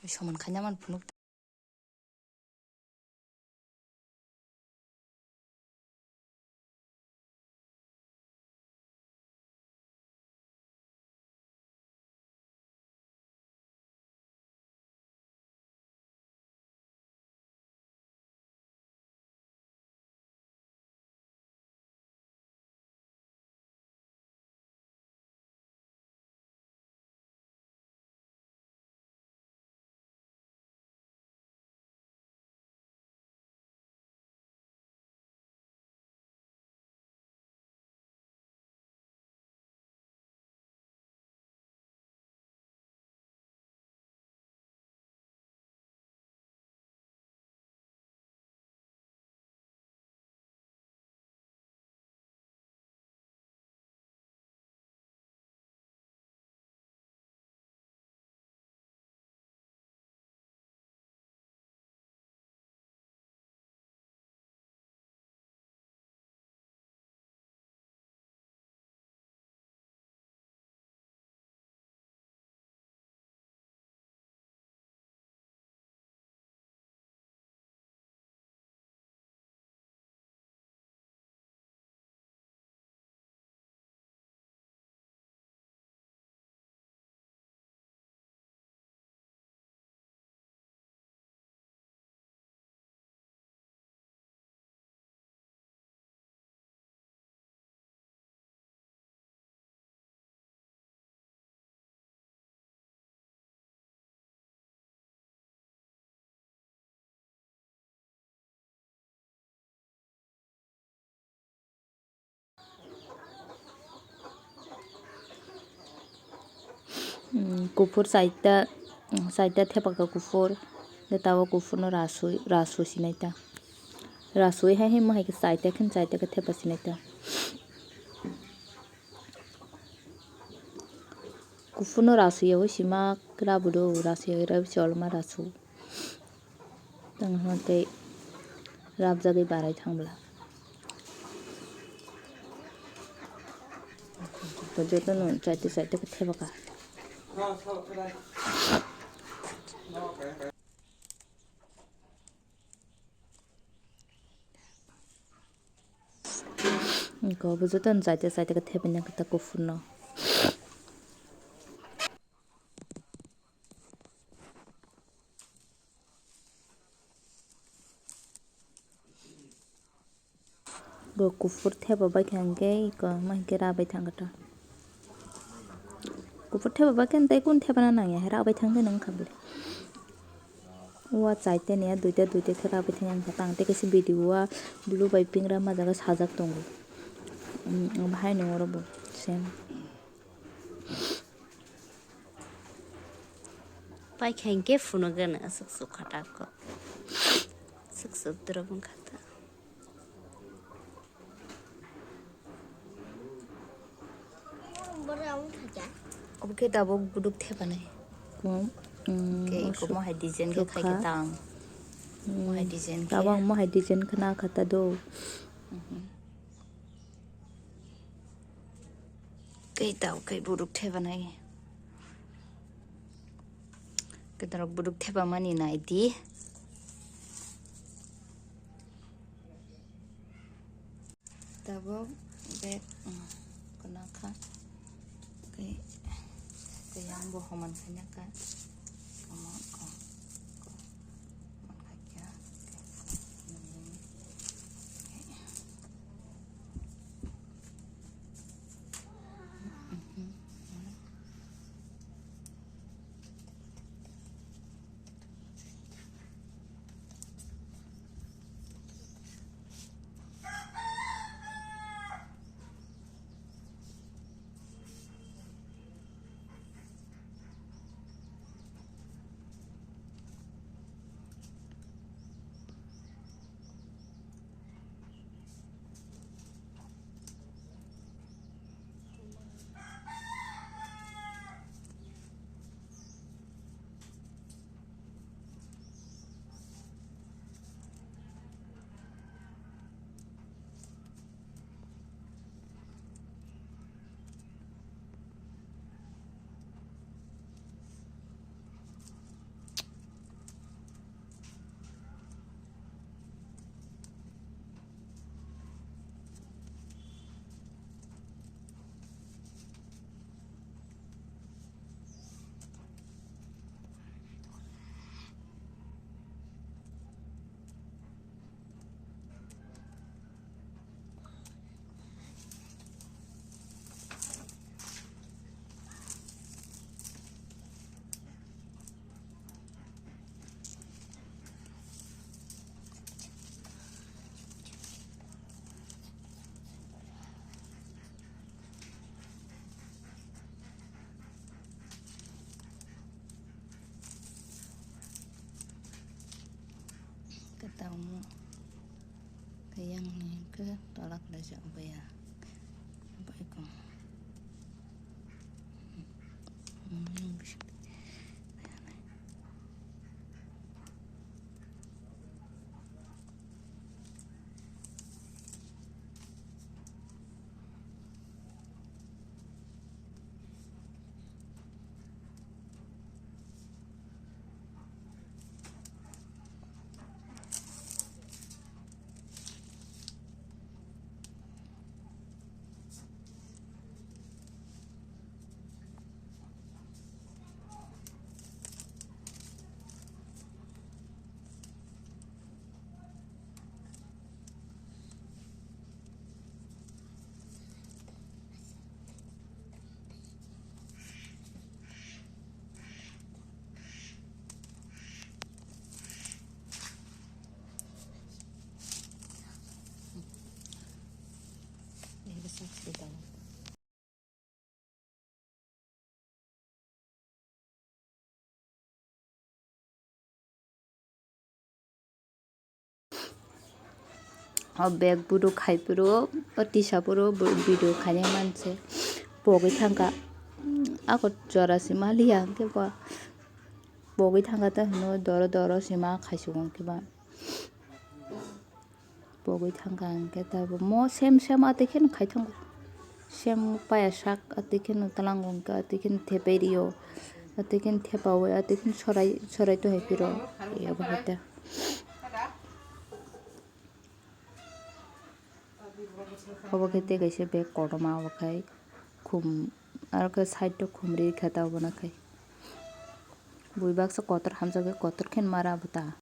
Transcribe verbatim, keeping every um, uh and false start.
Soman khaina man phunuk. Kuphur chaita, chaita thepakha kuphur, de tabuk kuphurno rasui, rasui sinai ta. Rasui hai hai mo hai khe chaita khe chaita khe thepa sinai ta. Kuphurno rasui yaui sima rabudo, rasui yaui rabu cholma rasu. Tang hwn tei rabjagwi barai thang bwla. Jotono chaita chaita khe thepakha. Iko bo jotono chaita chaita khe thepina khe ta kuphurno. Bo kuphur theba bai kha hwnkhe iko ma hwnkhe rabai thang kha ta. Kuphur theba bai khe tei kun thebana nangya hai rabai thang khe nang kha bwle. Wa chaita ni ya duita duita khe rabai thang kha tang tei kaisa video wa blue bai pink rama jaga sajak tongo. Bahai ni oro bo same. Paikha hinkhe phunukgwno aswk sukha tako. Aswk sukdrop wngkha ta. Obo khe tabuk buduk thepanai. Khe iko mohai design khe khai khe tang. Mohai design khe. Tabuk mohai design khna kha ta do. Kei tau kei buduk thepanai. Kei tau buduk thepamani nai di. Tabuk bag, um, kwna kha. Kei, kei yang bo homan khaina kha. Omo ko, ko, homan khaikha. Tamo khe yang ni khe tola khlai se abaya. Bai ko. O bag buro khai phuru, o tisa phuru video khainai manse pogwi thangkha. Ako jora se maliya hwnkhe bo pogwi thangkha, tei hwnwi doro doro se ma khaisukgo hwnkhe ba. Pogwi thangkha hwnkhe tabuk mo sem sem atwi kheno khai thango. Sem paya sak atwi kheno twlango hwnkhe atwi kheno thepai rio. Atwi kheno thepaui atwi kheno sorai sorai tongwi phiro. Abo hai ta. Obo khe tei kaisa bag kotorma obo khai khum aro khe side o khum ri khe ta obo na khai. Bui baksa kotor hamjagwi kotor kheno mara abo ta.